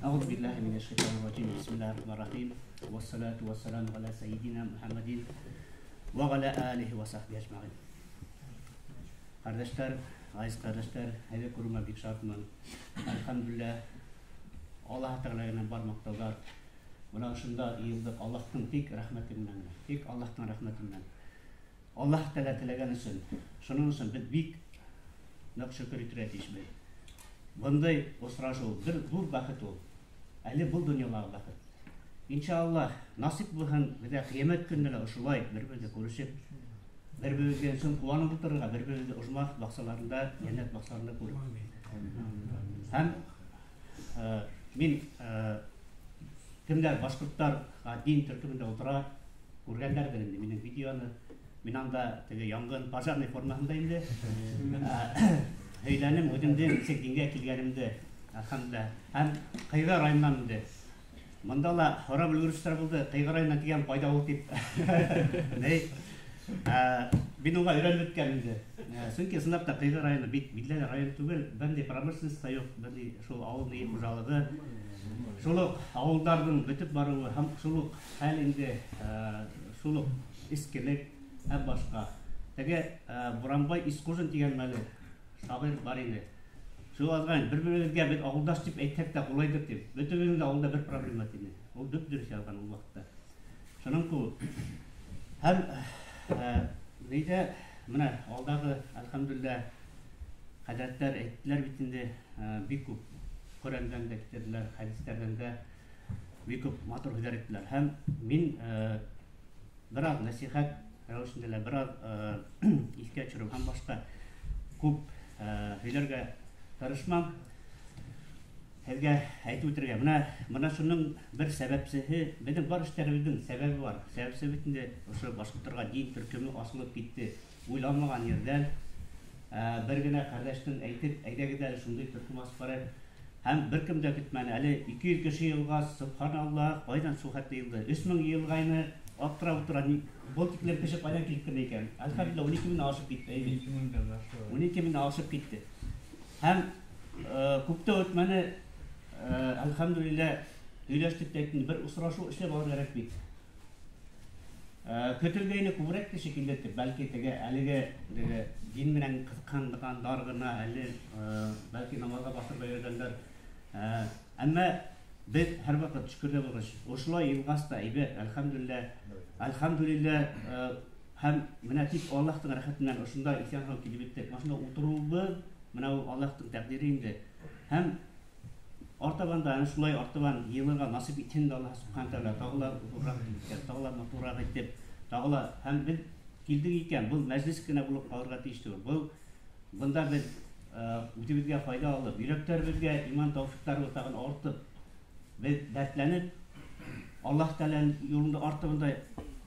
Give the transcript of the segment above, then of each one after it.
أعوذ بالله من الشيطان الرجيم. بسم الله الرحمن الرحيم. والصلاة والسلام على سيدنا محمد وعلى آله وصحبه أجمعين. Qardaşlar, aziz qardaşlar, һеҙҙе күреүемә бик шатмын. Әлхәмдүлилләһ, Аллаһ Тәғәләгә бар маҡтауҙар. Бына ошонда йыйылдыҡ Аллаһтың тик рәхмәте менән, тик Аллаһтың рәхмәте менән. Аллаһ Тәғәлә теләгән өсөн, шуның өсөн беҙ бик ныҡ шөкөр итергә тейешбеҙ. Бындай осрашыу бер ҙур бәхет ул. Әле был донъялағы бәхет. Иншаллаһ, насип булһын, беҙгә ҡиәмәт көнөндә лә ошолай бер-беребеҙҙе күрешеп, бер-беребеҙгә өсөн ҡыуанып ултырырға, бер-беребеҙҙе ожмах баҡсаларында, йәннәт баҡсаларында күреп. Һәм мин кемдәр башҡорттар дин төркөмөндә ултыра, күргәндәрҙер инде минең видеоны. Мин анда теге яңғын пожарный формаһында инде һөйләнем үҙемдең нисек дингә килгәнемде, әлхәмдүлилләһ. Һәм Ҡыйғы районынан инде. Бында ла һорап өлгөрөүселәр булды, Ҡыйғы районынан тигән ҡайҙа ул тип. Ни? Мин уға өйрәнеп бөткән инде. Сөнки ысынлап та Ҡыйғы районы бит билдәле район түгел, бындай промышленность та юҡ, бындай шул ауыл ни хужалығы. Шул уҡ ауылдарҙың бөтөп барыуы һәм шул уҡ хәл инде, шул уҡ иҫкелек һәм башҡа. Теге Буранбай Исҡужин тигән мәле шағир бар инде. Шул яҙған, бер-беребеҙгә беҙ ауылдаш тип әйтһәк тә ҡулайҙыр тип. Бөтөбөҙҙөң дә ауылда бер проблема тине. Ул дөп-дөрөҫ яҙған ул ваҡытта. Шуның кеүек. Һәм нейҙә бына алдағы, әлхәмдүлилләһ, хәҙрәттәр әйттеләр бит инде, бик күп Ҡөрьәндән дә китерҙеләр, хәдистәрҙән дә бик күп матур һүҙҙәр әйттеләр. Һәм мин бер аҙ нәсихәт рәүешендә лә, бер аҙ иҫкә төшөрөп һәм башҡа күп һөйләргә тырышмам. Һеҙгә әйтеп үтергә, бына шуның бер сәбәпсеһе, беҙҙең бар эштәребеҙҙең сәбәбе бар. Сәбәпсе бит инде ошо башҡорттарға дин төркөмө асылып китте. Уйламаған ерҙән бер генә ҡәрҙәштең әйтеп, әйҙәгеҙ әле шундай төркөм асып барайыҡ. Һәм бер кем дә көтмәне. Әле 200 кеше йыйылғас, субханаллаһ, ҡайҙан шул хәтле йыйылды? 3000 йыйылғайны, аптырап ултыра, был тиклем кеше ҡайҙан килеп керҙе икән? Әлхәмдүлилләһ, 12 меңдән ашып китте. 12 меңдән ашып. 12 меңдән ашып китте. Һәм күп тә үтмәне, әлхәмдүлилләһ, һөйләштек тә әйттем, бер осрашыу эшләп алыр кәрәк бит. Көтөлгәйне күберәк кеше килде тип, бәлки теге әлеге теге дин менән ҡыҙыҡһынғандар ғына, әле бәлки намаҙға баҫырға йөрөгәндәр. Әммә беҙ һәр ваҡыт шөкөрҙә булғас, ошолай йыйылғас та әйбәт, әлхәмдүлилләһ, әлхәмдүлилләһ, һәм бына тик Аллаһтың рәхмәте менән ошонда иҫән-һау килеп еттек. Ошонда ултырыуыбыҙ бына ул Аллаһтың тәҡдире инде. Һәм артабан да әнә шулай артабан йыйылырға насип итһен дә Аллаһ субхана тәғәлә, тағы ла ҙурыраҡ итеп, тағы ла матурыраҡ итеп, тағы ла һәм беҙ килдек икән, был мәжлес кенә булып ҡалырға тейеш түгел. Был бында беҙ үҙебеҙгә файҙа алып, йөрәктәребеҙгә иман тауфиҡтарыбыҙ тағын артып, беҙ дәртләнеп, Аллаһ Тәғәләнең юлында артыбында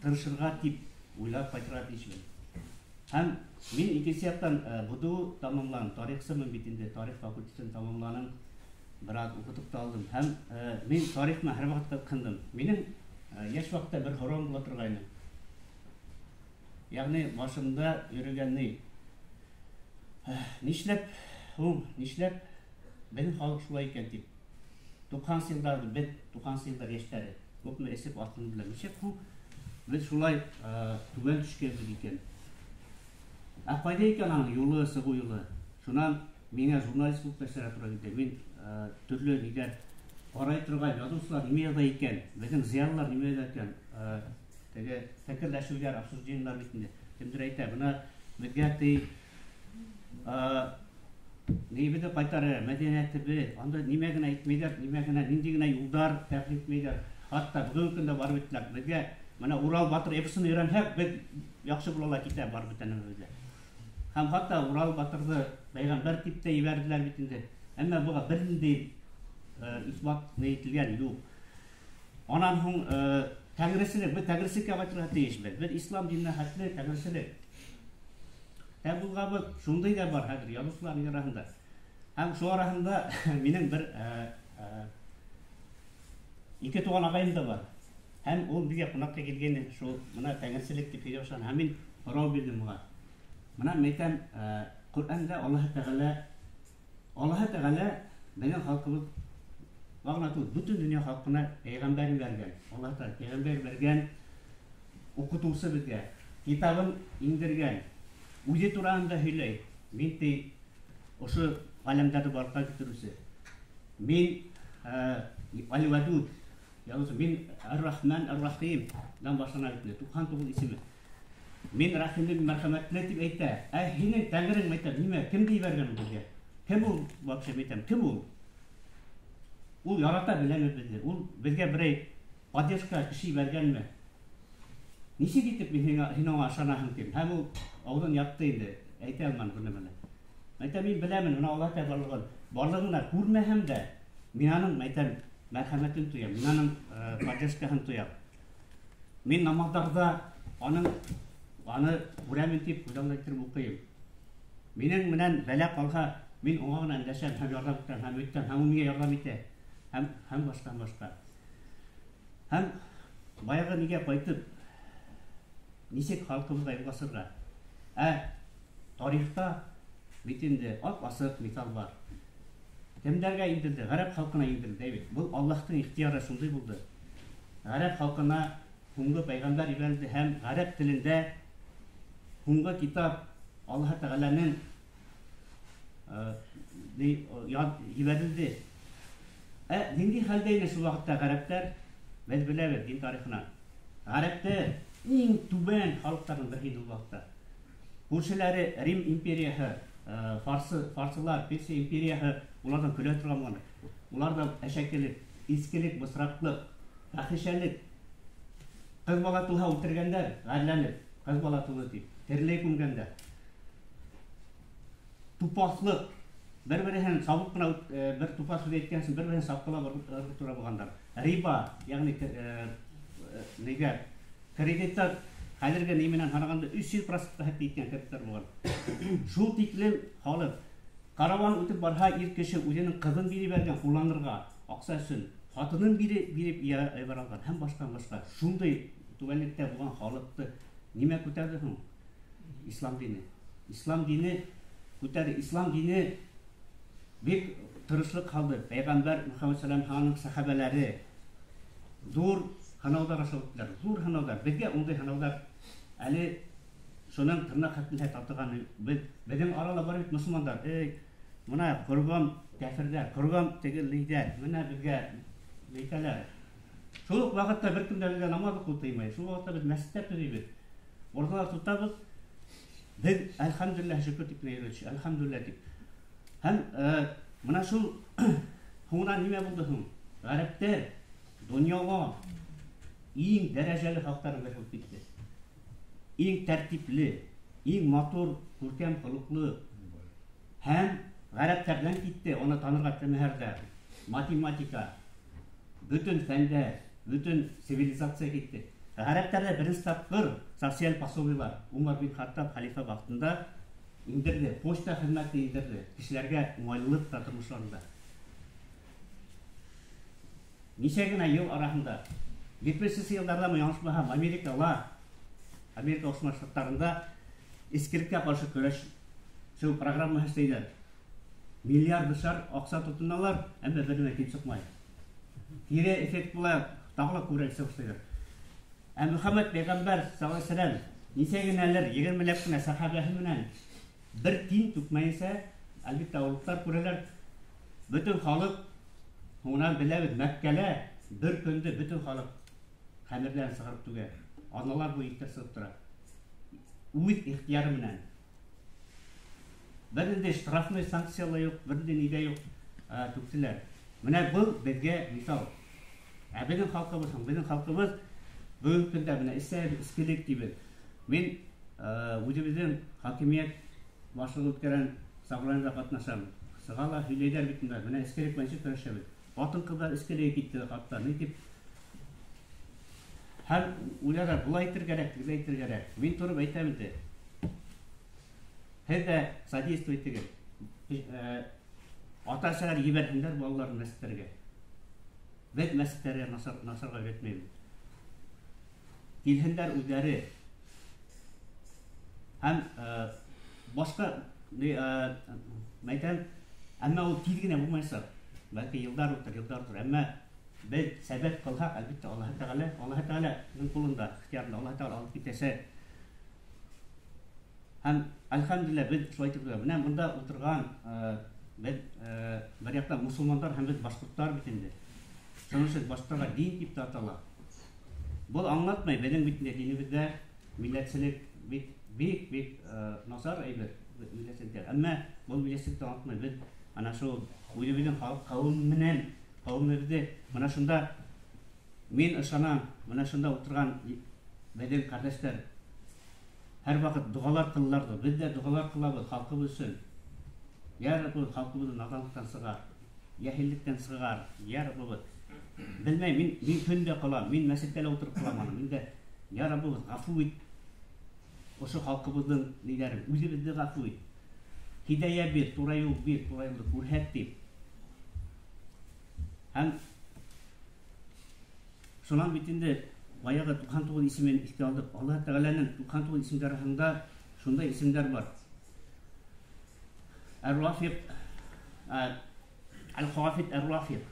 тырышырға тип уйлап ҡайтырға тейешбеҙ. Һәм мин икенсе яҡтан БДУ тамамланым, тарихсымын бит инде, тарих факультетын тамамланым, бер аҙ уҡытып та алдым. Һәм мин тарих менән һәр ваҡытта ҡыҙыҡһындым. Минең йәш ваҡытта бер һорауым була торғайны. Ягъни башымда йөрөгән ни? Нишләп һуң, нишләп беҙҙең халыҡ шулай икән тип. Туҡһансы йылдарҙы беҙ, туҡһансы йылдар йәштәре, күпме эсеп артын беләм. Нишләп һуң беҙ шулай түбән төшкәнбеҙ икән? Ә ҡайҙа икән аның юлы, сығыу юлы? Шунан миңә журналист булып эшләргә тура килде. Мин төрлө ниҙәр ҡарай торған яҙыусылар нимә яҙа икән, беҙҙең зыялылар нимә яҙа икән, теге фекерләшеүҙәр, обсуждениелар бит инде. Кемдер әйтә, бына беҙгә ти, небеҙҙе ҡайтара, мәҙәниәтебеҙ, анда нимә генә әйтмәйҙәр, нимә генә, ниндәй генә юлдар тәҡдим итмәйҙәр. Хатта бөгөнгө көндә барып еттеләр. Беҙгә бына Урал батыр эпосын өйрәнһәк, беҙ яҡшы була ла китә барып бөтә нәмәбеҙҙә. Һәм хатта Урал батырҙы пәйғәмбәр тип тә ебәрҙеләр бит инде. Әммә быға бер ниндәй иҫбат ни ителгән юҡ. Анан һуң тәңреселек, беҙ тәңреселеккә ҡайтырға тейешбеҙ. Беҙ ислам диненә хәтле тәңреселек. Ә булғабыҙ шундай ҙа бар хәҙер яҙыусылар араһында. Һәм шул араһында минең бер ике туған ағайым да бар. Һәм ул беҙгә ҡунаҡҡа килгәйне, шул бына тәңреселек тип һөйләп башланы. Һәм мин һорау бирҙем уға. Бына мин әйтәм, Ҡөрьәндә Аллаһ Тәғәлә, Аллаһ Тәғәлә беҙҙең халҡыбыҙ Вағына түгел, бөтөн донъя халҡына пәйғәмбәр ебәргән. Аллаһ Тәғәлә пәйғәмбәр ебәргән, уҡытыусы беҙгә, китабын индергән, үҙе тураһында һөйләй. Мин ти ошо ғаләмдәрҙе барлыҡҡа килтереүсе. Мин Аль-Вадуд, яҙыусы, мин Ар-Рахман, Ар-Рахим дан башлана бит, 99 исеме. Мин рәхимле, мәрхәмәтле тип әйтә. Ә һинең тәңрең әйтә, нимә, кемде ебәргән ул беҙгә? Кем ул вообще, әйтәм, кем ул? Ул ярата беләме беҙҙе? Ул беҙгә берәй поддержка кеше ебәргәнме? Нисек итеп мин һин аңа ышанаһың тим. Һәм ул ауыҙын япты инде, әйтә алманы бер нәмәне. Әйтәм, мин беләмен, мына Аллаһ Тәғәлә барлығын. Барлығын да күрмәһәм дә, мин аның, әйтәм, мәрхәмәтен тоям, мин аның поддержкаһын тоям. Мин намаҙҙарҙа аны күрәмен тип күҙ алдына килтереп уҡыйым. Минең менән бәлә ҡалһа, мин уға ғына эндәшәм һәм ярҙам итәм, һәм үтәм, һәм ул миңә ярҙам итә. Һәм башҡа, һәм башҡа. Һәм баяғы нигә ҡайтып, нисек халҡыбыҙға юл асырға? Ә тарихта бит инде ап-асыҡ миҫал бар. Кемдәргә индерҙе? Ғәрәп халҡына индерҙе бит. Был Аллаһтың ихтыяры шундай булды. Ғәрәп халҡына һуңғы пәйғәмбәр ебәрелде һәм ғәрәп телендә һуңғы китап Аллаһ Тәғәләнең ебәрелде. Ә ниндәй хәлдә ине шул ваҡытта ғәрәптәр? Беҙ беләбеҙ дин тарихынан. Ғәрәптәр иң түбән халыҡтарҙың береһе ине ул ваҡытта. Күршеләре Рим империяһы, фарсылар, Персия империяһы уларҙан көлә торған булған. Улар да әшәкелек, изгелек, бысраҡлыҡ, фәхишәлек. Ҡыҙ бала тыуһа үлтергәндәр, ғәрләнеп, ҡыҙ бала тыуҙы тип, тереләй күмгәндәр. Тупаҫлыҡ, бер-береһен сабып ҡына бер тупаҫ һүҙ әйткән өсөн бер-береһен сапҡылап ырғытып тора булғандар. Риба, ягъни нигә кредиттар хәҙерге ни менән һанағанда өс йөҙ процентҡа хәтле еткән кредиттар булған. Шул тиклем халыҡ караван үтеп барһа, ир кеше үҙенең ҡыҙын биреп ебәргән ҡулланырға аҡса өсөн, хатынын биреп ебәрә алған һәм башҡа, башҡа. Шундай түбәнлектә булған халыҡты нимә күтәрҙе һуң? Ислам дине. Ислам дине күтәрҙе. Ислам дине бик тырышлыҡ һалды. Пәйғәмбәр Мөхәммәд саллаллаһу алейһи ва сәлләм сәхәбәләре ҙур һынауҙар аша үттеләр. Ҙур һынауҙар. Беҙгә ундай һынауҙар әле шуның тырнаҡ хәтле татыған. Беҙҙең арала бар бит мосолмандар. Эй, мына ҡорбан кәферҙәр, ҡорбан теге лидер, мына беҙгә әйтәләр. Шул уҡ ваҡытта бер кем дә беҙгә намаҙ уҡыу тыймай. Шул ваҡытта беҙ мәсеттәр төҙөйбөҙ. Урҙалар тотабыҙ. Беҙ әлхәмдүлилләһ шөкөр тип кенә йөрөйбөҙ. Әлхәмдүлилләһ тип. Һәм мына шул һуңынан нимә булды һуң? Ғәрәптәр донъяла иң дәрәжәле халыҡтарҙың береһе булып китте. Иң тәртипле, иң матур, күркәм холоҡло һәм ғәрәптәрҙән китте, уны танырға теләмәһәләр ҙә, математика, бөтөн фәндәр, бөтөн цивилизация китте. Ғәрәптәрҙә беренсе тапҡыр социаль пособиелар Умар бин Хаттаб хәлифә ваҡытында индерҙе, почта хеҙмәте индерҙе, кешеләргә уңайлылыҡ та тормошларында. Нисә генә йыл араһында, етмешенсе йылдарҙа яңылышмаһам, Америка Ҡушма Штаттарында эскелеккә ҡаршы көрәш шул программа эшләйҙәр. Миллиардышар аҡса тотоналар, әммә бер нәмә килеп сыҡмай. Кире эффект була, тағы ла күберәк эшләп башлайҙар. Ә Мөхәммәд пәйғәмбәр саллаллаһу алейһи ва сәлләм нисә генәлер егермеләп кенә сәхәбәһе менән бер тин түкмәйенсә, әлбиттә, ауырлыҡтар күрәләр. Бөтөн халыҡ һуңынан беләбеҙ, Мәккәлә бер көндө бөтөн халыҡ хәмерләрен сығарып түгә. Аналар буйы иттәр сығып тора. Үҙ ихтыяры менән. Бер ниндәй штрафной санкция ла юҡ, бер ниндәй ни ҙә юҡ, түктеләр. Менә был беҙгә миҫал. Ә беҙҙең халҡыбыҙ һуң, беҙҙең халҡыбыҙ бөгөнгө көндә менә эсәбеҙ, эскелек тибеҙ. Мин үҙебеҙҙең хакимиәт башлығы үткәргән собраниеда ҡатнашам. Сыға ла һөйләйҙәр бит инде. Менә эскелек буйынса көрәшәбеҙ. Ҡатын-ҡыҙҙар эскелеге китте хатта. Ни тип? Һәм уйларҙар, былай әйтергә кәрәк, тегеләй әйтергә кәрәк. Мин тороп әйтәм инде. Һеҙ ҙә содействовать итегеҙ. Ата-әсәләр ебәрһендәр балаларын мәсеттәргә. Беҙ мәсеттәргә насарға өйрәтмәйбеҙ. Килһендәр үҙҙәре. Һәм башҡа, ни, әйтәм, әммә ул тиҙ генә булмаясаҡ. Бәлки йылдар үтер, йылдар үтер. Әммә беҙ сәбәп ҡылһаҡ, әлбиттә, Аллаһ Тәғәлә, Аллаһ Тәғәләнең ҡулында, ихтыярында, Аллаһ Тәғәлә алып китәсәк. Һәм әлхәмдүлилләһ беҙ шулай итеп менә бында ултырған беҙ бер яҡтан мосолмандар һәм беҙ башҡорттар бит инде. Шуның өсөн башҡорттарға дин тип тә атала. Был аңлатмай, беҙҙең бит инде динебеҙҙә милләтселек бит бик-бик насар әйбер милләтселектәр. Әммә был милләтселекте аңлатмай. Беҙ ана шул үҙебеҙҙең халыҡ ҡауым менән ҡауымыбыҙҙы мына шунда мин ышанам, мына шунда ултырған беҙҙең ҡәрҙәштәр һәр ваҡыт доғалар ҡылаларҙыр. Беҙ ҙә доғалар ҡылабыҙ халҡыбыҙ өсөн. Йә Раббыбыҙ, халҡыбыҙҙы наҙанлыҡтан сығар, йәһиллектән сығар, йә Раббыбыҙ. Белмәйем, мин көн дә ҡылам, мин мәсеттә лә ултырып ҡылам аны. Мин дә, йә Раббыбыҙ, ғәфү ит ошо халҡыбыҙҙың ниҙәрен, үҙебеҙҙе ғәфү ит. Һиҙәйә бир, тура юл бир, тура юлды күрһәт тип. Һәм шунан бит инде баяғы 99 исемен иҫкә алдыҡ. Аллаһ Тәғәләнең 99 исемдәре араһында шундай исемдәр бар. Әр-Рафиҡ, Әл-Хафид, Әр-Рафиҡ.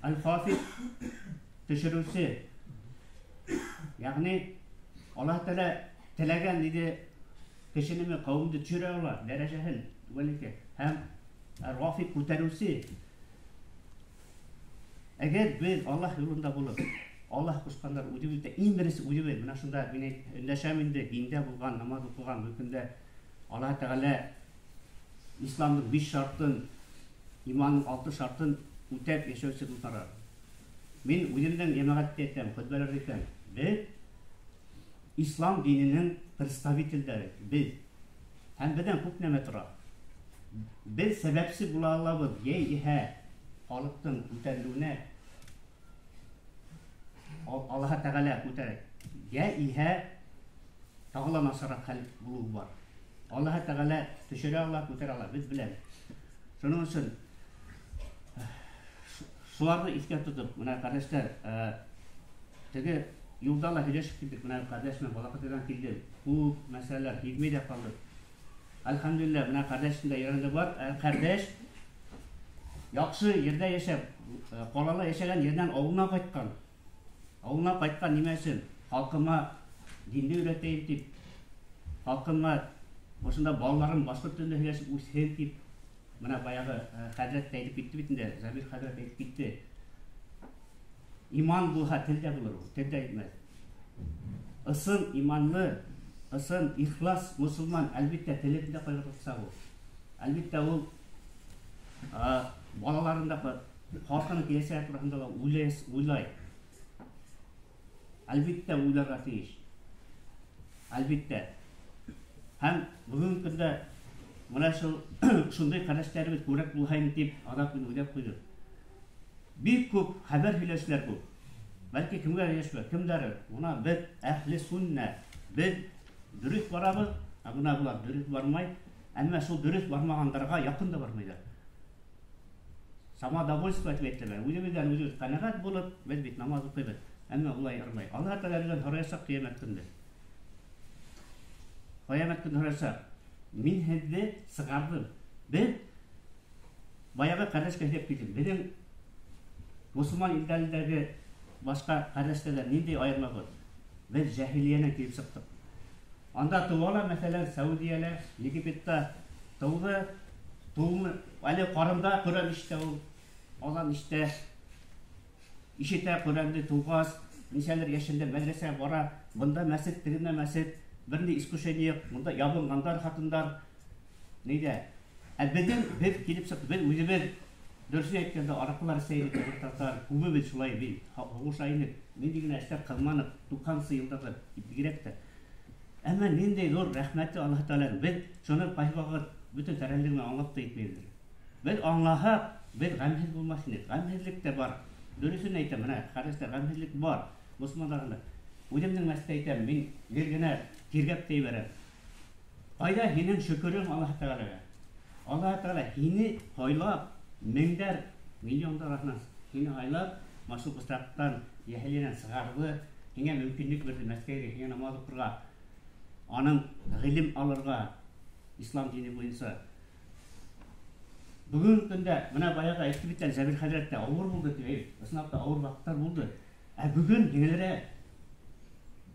Әл-Хафид төшөрөүсе. Ягъни Аллаһ Тәғәлә теләгән диде кешенеме ҡауымды төшөрә ала, дәрәжәһен түбәнлеккә. Һәм Әр-Рафиҡ күтәреүсе. Әгәр беҙ Аллаһ юлында булып, Аллаһ ҡушҡандар үҙебеҙҙә иң беренсе үҙебеҙ, мына шунда мин өндәшәм инде, диндә булған, намаҙ уҡыған был көндә Аллаһ Тәғәлә исламдың 5 шартын, иманның 6 шартын үтәп йәшәүсе дуҫтар. Мин үҙемдең йәмәғәттә әйтәм, хөтбәләрҙә әйтәм, беҙ ислам диненең представительдәре, беҙ. Һәм беҙҙән күп нәмә тора. Беҙ сәбәпсе була алабыҙ, йә иһә халыҡтың күтәрелеүенә Аллаһ Тәғәлә күтәрә, йә иһә тағы ла насарыраҡ хәл булыуы бар. Аллаһ Тәғәлә төшөрә ала, күтәрә ала, беҙ беләбеҙ. Шуның өсөн шуларҙы иҫкә тотоп, мына ҡәрҙәштәр, теге юлда ла һөйләшеп киттек, мына ҡәрҙәш менән Балаҡатайҙан килдем. Күп мәсьәләләр һиҙмәй ҙә ҡалдыҡ. Әлхәмдүлилләһ, мына ҡәрҙәшем дә йөрәгендә бар. Ҡәрҙәш яҡшы ерҙә йәшәп, ҡалала йәшәгән ерҙән ауылына ҡайтҡан. Ауылына ҡайтҡан нимә өсөн? Халҡыма динде өйрәтәйем тип, халҡыма ошонда балаларым башҡорт телендә һөйләшеп үҫһен тип, мына баяғы хәҙрәт тә әйтеп китте бит инде, Зәбир хәҙрәт әйтеп китте. Иман булһа тел дә булыр ул, тел дә әйтмәҫ. Ысын иманлы, ысын ихлас мосолман, әлбиттә, телен дә ҡайғыртса ул. Әлбиттә, ул балаларын да, халҡының киләсәге тураһында ла уйлай. Әлбиттә, уйларға тейеш. Әлбиттә. Һәм бөгөнгө көндә мына шул шундай ҡәрҙәштәребеҙ күберәк булһайны тип аҙаҡ мин уйлап ҡуйҙым. Бик күп хәбәр һөйләүселәр күп. Бәлки кемгә һөйләшмә, кемдәр? Бына беҙ әһле суннә, беҙ дөрөҫ барабыҙ, ә бына былар дөрөҫ бармай. Әммә шул дөрөҫ бармағандарға яҡын да бармайҙар. Самодовольство тип әйтәләр. Үҙебеҙҙән үҙебеҙ ҡәнәғәт булып, беҙ бит намаҙ уҡыйбыҙ. Әммә улай ярамай. Аллаһ Тәғәләдән һораясаҡ ҡиәмәт көндө. Ҡиәмәт көндө һораясаҡ. Мин һеҙҙе сығарҙым. Беҙ баяғы ҡәрҙәшкә һөйләп киттем. Беҙҙең мосолман илдәрендәге башҡа ҡәрҙәштәрҙән ниндәй айырма бар? Беҙ жаһилиәнән килеп сыҡтыҡ. Анда тыуа ла, мәҫәлән, Сауҙиәлә, Египетта тыуҙы, тыуымы, әле ҡарында Ҡөрьән ишетә ул, аҙан ишетә, ишетә Ҡөрьәнде тыуғас, нисәлер йәшендә мәҙрәсәгә бара, бында мәсет, тегендә мәсет, бер ни искушение юҡ, бында ябынғандар ҡатындар, нейҙә. Ә беҙҙең, беҙ килеп сыҡтыҡ, беҙ үҙебеҙ дөрөҫөн әйткәндә араҡылар эсә инек, татар, күбебеҙ шулай бит, һуғыша инек, ниндәй генә эштәр ҡылманыҡ, туҡһансы йылдарҙа бигерәк тә. Әммә ниндәй ҙур рәхмәте Аллаһ Тәғәләнең. Беҙ шуны ҡайһы ваҡыт бөтөн тәрәнлеге менән аңлап та етмәйбеҙ. Беҙ аңлаһаҡ, беҙ ғәмһеҙ булмаҫ инек. Ғәмһеҙлек тә бар. Дөрөҫөн әйтәм, мына ҡәрҙәштәр, ғәмһеҙлек бар мосолмандарында. Үҙемдең мәсьәлә әйтәм, мин гел генә тиргәп тә ебәрәм. Ҡайҙа һинең шөкөрөң Аллаһ Тәғәләгә? Аллаһ Тәғәлә һине һайлап, меңдәр, миллиондар араһынан һине һайлап, машул бысраҡтан, йәһәленән сығарҙы, һиңә мөмкинлек бирҙе Мәскәүгә, һиңә намаҙ уҡырға, аның ғилем алырға, ислам дине буйынса. Бөгөн көндә бына баяғы әйтте бит әле Зәбир хәҙрәт тә ауыр булды тип, әйт. Ысынлап та ауыр ваҡыттар булды. Ә бөгөн еңелерәк.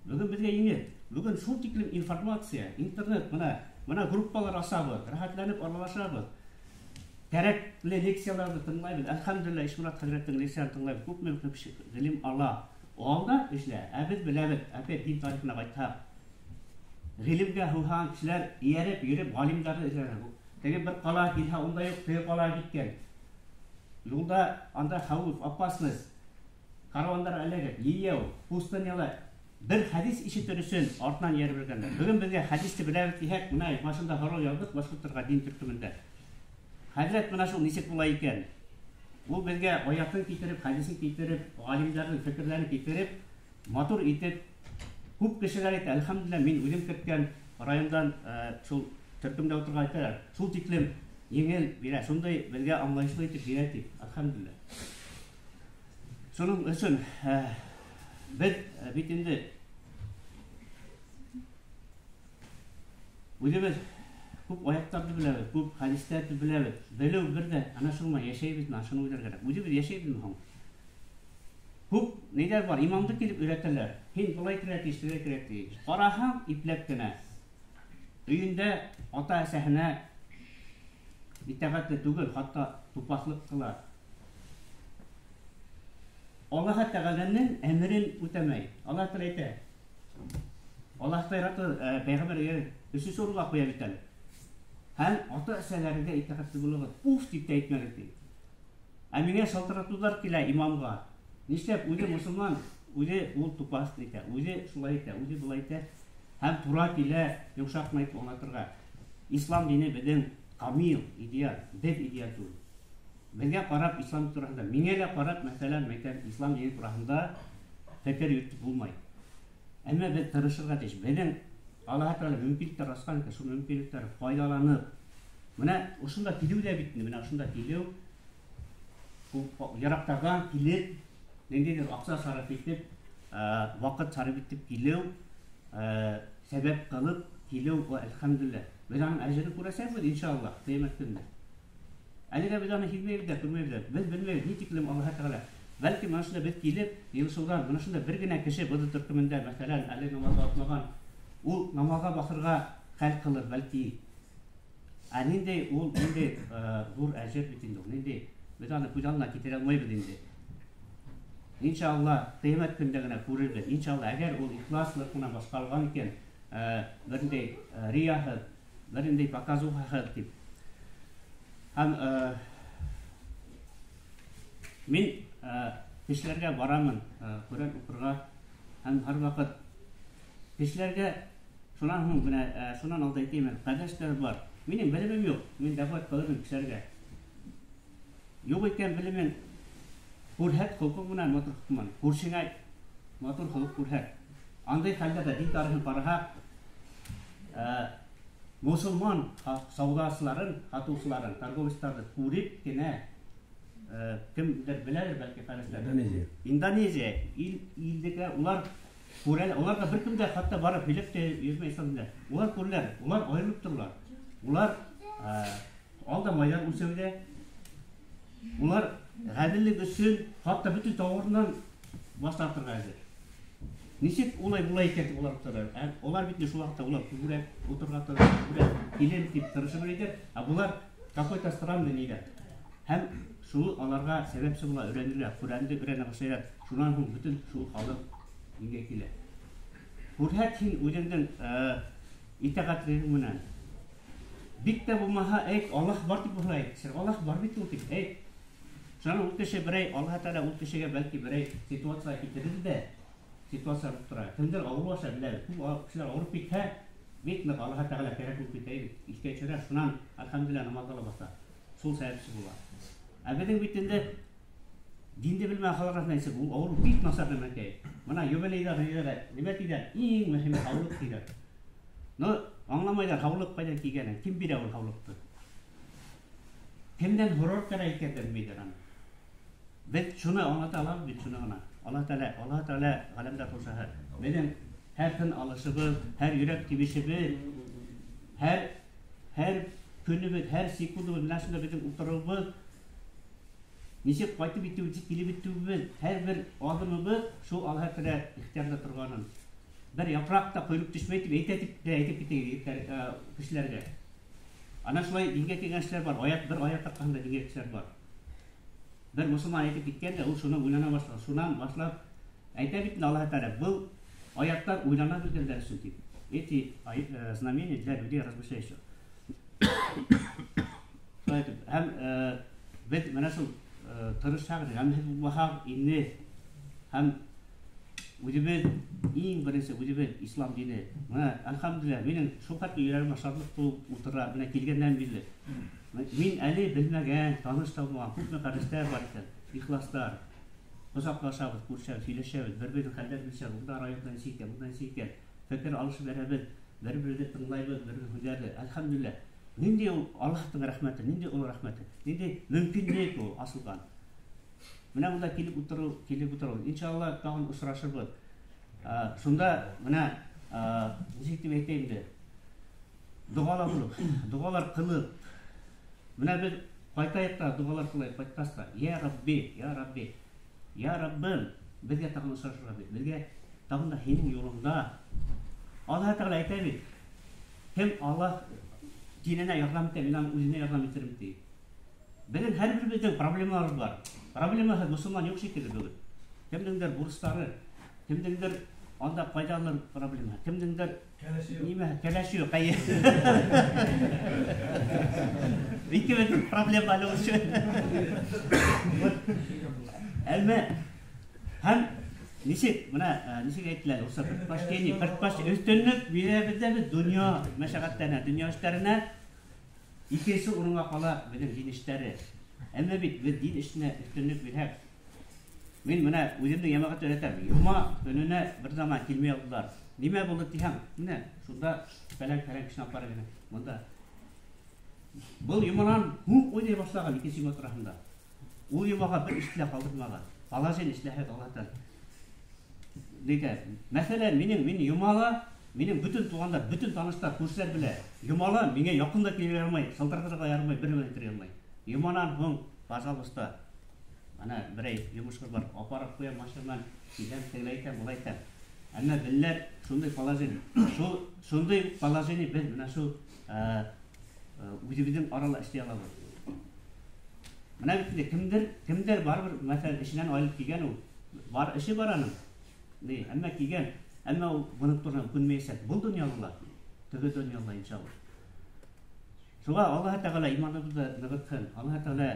Бөгөн беҙгә еңел. Бөгөн шул тиклем информация, интернет, бына группалар асабыҙ, рәхәтләнеп аралашабыҙ. Кәрәкле лекцияларҙы тыңлайбыҙ. Әлхәмдүлилләһ, Ишморат хәҙрәттең лекцияһын тыңлайбыҙ. Күпме кеше ғилем ала. Алда эшлә. Ә беҙ беләбеҙ, опять дин тарихына ҡайтһаҡ, ғилемгә һыуһаған кешеләр эйәреп йөрөп ғалимдарҙы эҙләгән. Теге бер ҡала килһә, унда юҡ, теге ҡала киткән. Юлда анда хәүеф, опасность, каравандар эләгеп, йәйәү, пустыняла бер хәдис ишетер өсөн артынан эйәреп йөргәндәр. Бөгөн беҙгә хәдисте беләбеҙ тиһәк, бына башында һорау яҙҙыҡ башҡорттарға дин төркөмөндә. Хәҙрәт, бына шул нисек була икән? Ул беҙгә аятын китереп, хәдисен китереп, ғалимдарҙың фекерләрен китереп, матур итеп, күп кешеләр әйтә, әлхәмдүлилләһ, мин үҙем керткән райондан шул төркөмдә ултырған әйтәләр, шул тиклем еңел бирә, шундай беҙгә аңлайышлы итеп бирә тип, әлхәмдүлилләһ. Шуның өсөн беҙ бит инде үҙебеҙ күп аяттарҙы беләбеҙ, күп хәдистәрҙе беләбеҙ. Белеү бер ҙә, ана шуңа йәшәйбеҙме, шуны уйлар кәрәк. Үҙебеҙ йәшәйбеҙме һуң? Күп ниҙәр бар, имамды килеп өйрәтәләр. Һин былай кирәк тейеш, тегеләй кирәк тейеш. Ҡараһаң, ипләп кенә. Өйөндә ата-әсәһенә итәғәтле түгел, хатта тупаҫлыҡ ҡыла. Аллаһ Тәғәләнең әмерен үтәмәй. Аллаһ Тәғәлә әйтә. Аллаһ Тәғәлә пәйғәмбәргә өсөнсө урынға ҡуя бит әле. Һәм ата-әсәләргә итәғәтле булығыҙ, уф тип тә әйтмәгеҙ ти. Ә миңә шалтыратыуҙар килә имамға. Нишләп үҙе мосолман, үҙе ул тупаҫ итә, үҙе шулай итә, үҙе былай итә. Һәм тура килә йомшаҡ ҡына итеп аңлатырға. Ислам дине беҙҙең камил идеал, беҙ идеал түгел. Беҙгә ҡарап ислам тураһында, миңә лә ҡарап, мәҫәлән, мәйтәм, ислам дине тураһында фекер йөрөтөп булмай. Әммә беҙ тырышырға тейеш. Беҙҙең Аллаһ Тәғәлә мөмкинлектәр асҡан икән, шул мөмкинлектәр файҙаланып, бына ошонда килеү ҙә бит инде, бына ошонда килеү, йыраҡтарҙан килеп, ниндәйҙер аҡса сарыф итеп, ваҡыт сарыф итеп килеү, сәбәп ҡылып килеү, әлхәмдүлилләһ. Беҙ аның әжерен күрәсәкбеҙ, иншаллаһ, ҡиәмәт көнөндә. Әлегә беҙ аны һиҙмәйбеҙ ҙә, күрмәйбеҙ ҙә. Беҙ белмәйбеҙ, ни тиклем Аллаһ Тәғәлә. Бәлки бына шунда беҙ килеп, йыйылышыуҙан, бына шунда бер генә кеше был төркөмөндә, мәҫәлән, әле намаҙға атмаған, ул намаҙға баҫырға хәл ҡылыр, бәлки. Ә ниндәй ул, ниндәй ҙур әжер бит инде ул, ниндәй, беҙ аны күҙ алдына китерә алмайбыҙ инде. Иншалла, ҡиәмәт көндә генә күрербеҙ. Иншалла, әгәр ул ихласлыҡ менән башҡарылған икән, бер ниндәй рияһыҙ, бер ниндәй показухаһыҙ тип. Һәм мин кешеләргә барамын, Ҡөрьән уҡырға, һәм һәр ваҡыт кешеләргә шунан һуң бына, шунан алда әйтәйем әле, ҡәрҙәштәр бар. Минең белемем юҡ, мин дәғүәт ҡылырмын кешеләргә. Юҡ икән белемең, күрһәт холҡоң менән, матур холҡоң менән, күршеңә матур холоҡ күрһәт. Андай хәлдә дин тарихын ҡараһаҡ, мосолман сауҙасыларын, һатыусыларын, торговецтарҙы күреп кенә, кемдер беләлер, бәлки ҡәрҙәштәр. Индонезия. Индонезия, илдекеләр, улар күрәләр, уларға бер кем дә хатта барып һөйләп тә йөрөмәй ислам динендә. Улар күрәләр, улар айырылып торалар. Улар алдамайҙар үлсәүҙә. Улар ғәҙеллек өсөн хатта бөтөн тауарынан баш тартырға әҙер. Нисек улай була икән тип улар торалар. Ә улар бит шул ваҡытта улар күберәк ултырға тырышып, күберәк килем тип тырышып йөрөйҙәр. Ә булар какой-то странный нигә. Һәм шул аларға сәбәпсе була өйрәнергә, Ҡөрьәнде өйрәнә башлайҙар. Шунан һуң бөтөн шул халыҡ дингә килә. Күрһәт һин үҙеңдең итәғәтлегең менән. Бик тә булмаһа, әйт, Аллаһ бар тип булһа әйт. Сер Аллаһ бар бит ул тип әйт. Шунан ул кеше берәй, Аллаһ Тәғәлә ул кешегә бәлки берәй ситуация китерер дә, ситуация булып тора. Кемдер авыру аша белә, күп кешеләр ауырып китһә, бик ныҡ Аллаһ Тәғәлә кәрәк булып китә бит. Иҫкә төшөрә, шунан әлхәмдүлилләһ намаҙға ла баҫа. Шул сәбәпсе була. Ә беҙҙең бит инде динде белмәгән халыҡ арасында нисек, ул ауырыу бик насар нәмәкәй. Бына юбилейҙар ниләр, нимә тиҙәр? Иң мөһиме һаулыҡ тиҙәр. Но аңламайҙар һаулыҡ ҡайҙан килгәнен, кем бирә ул һаулыҡты? Кемдән һорар кәрәк икәнен белмәйҙәр аны. Беҙ шуны аңлата алабыҙ бит, шуны ғына. Аллаһ Тәғәлә, Аллаһ Тәғәлә ғаләмдәр хужаһы. Беҙҙең һәр тын алышыбыҙ, һәр йөрәк тибешебеҙ, һәр көнөбөҙ, һәр секундыбыҙ менән шунда беҙҙең ултырыуыбыҙ, нисек ҡайтып етеү, нисек килеп етеүебеҙ, һәр бер аҙымыбыҙ шул Аллаһ Тәғәлә ихтыярында торғанын. Бер япраҡ та ҡойолоп төшмәй тип әйтә тип тә әйтеп китә егеттәр, кешеләргә. Ана шулай дингә килгән кешеләр бар, аяҡ бер аяҡ арҡаһында дингә кешеләр бар. Бер мосолман әйтеп киткән дә, ул шуны уйлана башлаған. Шунан башлап әйтә бит инде Аллаһ Тәғәлә, был аяттар уйлана белгәндәр өсөн тип. Эти знамения для людей размышляющих. Шулай итеп, һәм беҙ менә шул тырышһаҡ, ғәмһеҙ булмаһаҡ инде, һәм үҙебеҙ иң беренсе үҙебеҙ ислам дине. Менә әлхәмдүлилләһ, минең шул хәтле йөрәгемә шатлыҡ тулып ултыра, менә килгәндән бирле. Мин әле белмәгән, таныш та булмаған күпме ҡәрҙәштәр бар икән, ихластар. Ҡосаҡлашабыҙ, күрешәбеҙ, һөйләшәбеҙ, бер-беребеҙҙең хәлдәрен белешәбеҙ. Унда районда нисек икән, унда нисек икән. Фекер алышып бәрәбеҙ, бер-беребеҙҙе тыңлайбыҙ, бер-беребеҙҙең һүҙҙәрҙе. Әлхәмдүлилләһ. Ниндәй ул Аллаһтың рәхмәте, ниндәй ул рәхмәте, ниндәй мөмкинлек ул асылған. Менә монда килеп утырыу, килеп утырыу. Иншалла тағын осрашырбыҙ. Шунда менә, нисек тип әйтәйем инде, доғалар булып, доғалар ҡылып, менә беҙ ҡайтайыҡ та доғалар ҡылайыҡ, ҡайтҡас та, йә Рабби, йә Рабби, йә Раббым, беҙгә тағын осрашырға бир, беҙгә тағын да һинең юлыңда. Аллаһ Тәғәлә әйтә бит, кем Аллаһ диненә ярҙам итә, мин аның үҙенә ярҙам итермен ти. Беҙҙең һәр беребеҙҙең проблемалар бар. Проблемаһыҙ мосолман юҡ шикелле бөгөн. Кемдеңдер бурыстары, кемдеңдер анда ҡайҙалыр проблема, кемдеңдер нимә, кәләше юҡ, әйе. Икебеҙҙең проблема әле ул. Әммә һәм нисек, менә, нисек әйтелә, урыҫса предпочтение, предпочтение, өҫтөнлөк бирәбеҙ ҙә беҙ донъя мәшәҡәттәренә, донъя эштәренә, икенсе урынға ҡала беҙҙең дин эштәре. Әммә бит беҙ дин эшенә өҫтөнлөк бирһәк, мин менә үҙемдең йәмәғәтте өйрәтәм, йома көнөнә бер заман килмәй алдылар. Нимә булды тиһәң, менә шунда фәлән-фәлән кешене алып барып ине. Монда. Был йоманан һуң уйнай башлаған икенсе йома тураһында. Ул йомаға бер эш тә ҡалдырмаған. Положение эшләһә Аллаһтан. Нигә? Мәҫәлән, мин йомала, минең бөтөн туғандар, бөтөн таныштар, күршеләр белә. Йомала миңә яҡын да килергә ярамай, шылтыратырға ярамай, бер нәмә әйтергә ярамай. Йоманан һуң, пожалуйста, ана берәй йомошҡа бар, апарып ҡуям машинанан, киләм, тегеләй итәм, былай итәм. Әммә беләләр шундай положение. Шул шундай положение беҙ менә шул, үҙебеҙҙең арала эшләй алабыҙ. Менә бит инде кемдер барыбер, мәҫәлән, эшенән айырылып килгән ул. Бар эше бар аның. Ни, әммә килгән, әммә ул бының турында үкенмәйәсәк. Был донъяла, теге донъяла иншалла. Шуға Аллаһ Тәғәлә иманыбыҙҙы нығытһын. Аллаһ Тәғәлә,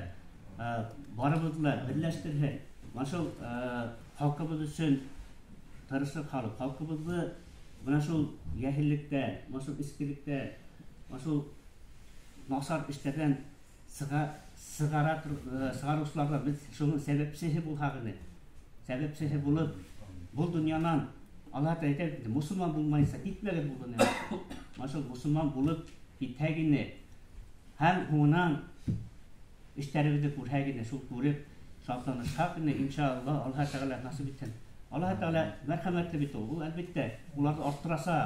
барыбыҙҙы ла берләштерһен. Менә шул, халҡыбыҙ өсөн тырышып халыҡ, халҡыбыҙҙы менә шул йәһеллектән, менә шул эскелектән, менә шул насар эштәрҙән сығарыусыларҙа беҙ шуның сәбәпсеһе булһаҡ ине. Сәбәпсеһе булып, был донъянан Аллаһ Тәғәлә әйтә бит, мосолман булмайынса китмәгеҙ был донъянан. Менә шул мосолман булып китһәк ине, һәм һуңынан эштәребеҙҙе күрһәк ине, шул күреп шатланышһаҡ ине, иншалла, Аллаһ Тәғәлә насип итһен. Аллаһ Тәғәлә мәрхәмәтле бит ул. Ул әлбиттә уларҙы арттыраса,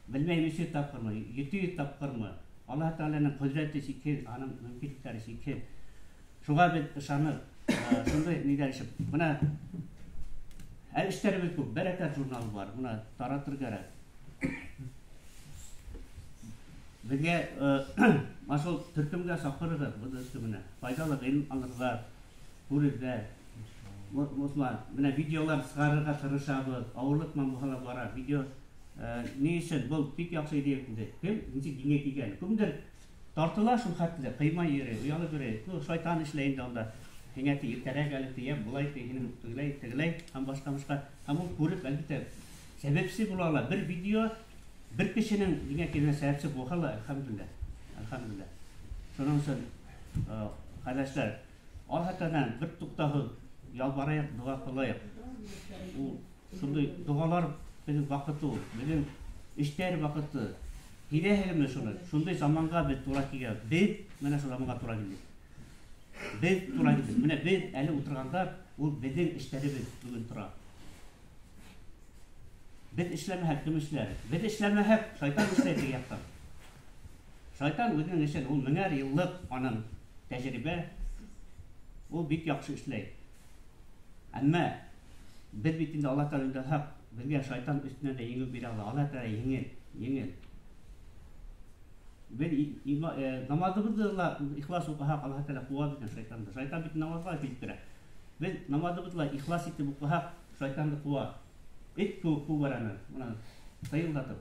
белмәйем, 300 тапҡырмы, 700 тапҡырмы. Аллаһ Тәғәләнең ҡөҙрәте сикһеҙ, аның мөмкинлектәре сикһеҙ. Шуға беҙ ышанып, шундай ниҙәр эшләп, бына әле эштәребеҙ күп, Бәрәкәт журналы бар, бына таратыр кәрәк. Беҙгә, менә шул төркөмгә саҡырығыҙ, был төркөмөнә. Файҙалы ғилем алырҙар, күрерҙәр. Мосолман, менә видеолар сығарырға тырышабыҙ, ауырлыҡ менән булһа ла бара. Видео, ни өсөн? Был бик яҡшы идея бит инде. Кем нисек дингә килгән? Кемдер тартыла шул хәтле, ҡыймай йөрөй, оялып йөрөй. Ну, шайтан эшләй инде унда. Һиңә ти иртәрәк әле ти, йә былай ти, һинең тегеләй, тегеләй һәм башҡа башҡа. Һәм ул күреп, әлбиттә, сәбәпсе була ала. Бер видео бер кешенең дингә килгән сәбәпсе булһа ла, әлхәмдүлилләһ. Әлхәмдүлилләһ. Шуның өсөн, ҡәрҙәштәр, Аллаһ Тәғәләнән бер туҡтауһыҙ ялбарайыҡ, доға ҡылайыҡ. Ул шундай доғалар беҙҙең ваҡыты ул, беҙҙең эштәр ваҡыты. Һиҙәһегеҙме шуны? Шундай заманға беҙ тура килгән. Беҙ менә шул заманға тура килдек. Беҙ тура килдек. Менә беҙ әле ултырғанда, ул беҙҙең эштәребеҙ бөгөн тора. Беҙ эшләмәһәк, кем эшләр? Беҙ эшләмәһәк, шайтан эшләй теге яҡтан. Шайтан үҙенең эшен, ул меңәр йыллыҡ аның тәжрибә, ул бик яҡшы эшләй. Әммә беҙ бит инде Аллаһ Тәғәлә өндәһәк, беҙгә шайтан өҫтөнән дә еңеү бирә ала. Аллаһ Тәғәлә еңел, еңел. Беҙ намаҙыбыҙҙы ла ихлас уҡыһаҡ, Аллаһ Тәғәлә ҡыуа бит шайтанды. Шайтан бит намаҙға килеп керә. Беҙ намаҙыбыҙҙы ла ихлас итеп уҡыһаҡ, шайтанды ҡыуа. Эт кеүек ҡыуып бара аны, бынан тыйылдатып.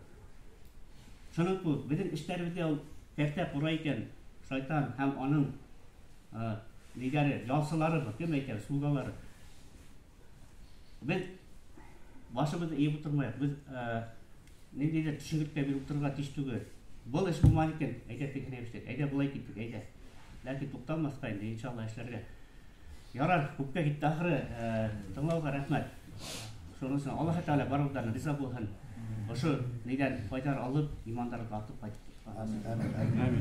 Шуның кеүек беҙҙең эштәребеҙгә ул кәртә ҡора икән, шайтан һәм аның ниҙәре, ялсылары, кем әйтә, слугалары. Беҙ башыбыҙҙы эйеп ултырмайыҡ, беҙ ниндәйҙер төшөнкөлөккә биреп ултырырға тейеш түгел. Был эш булманы икән, әйҙә тегене эшләйек, әйҙә былай киттек, әйҙә. Ләкин туҡталмаҫҡа инде, иншалла, эшләргә. Ярар, күпкә китте ахыры, тыңлауға рәхмәт. Шуның өсөн Аллаһ Тәғәлә барыбыҙҙан риза булһын. Ошо ниҙән файҙа алып, имандарын артып ҡайтып. Амин.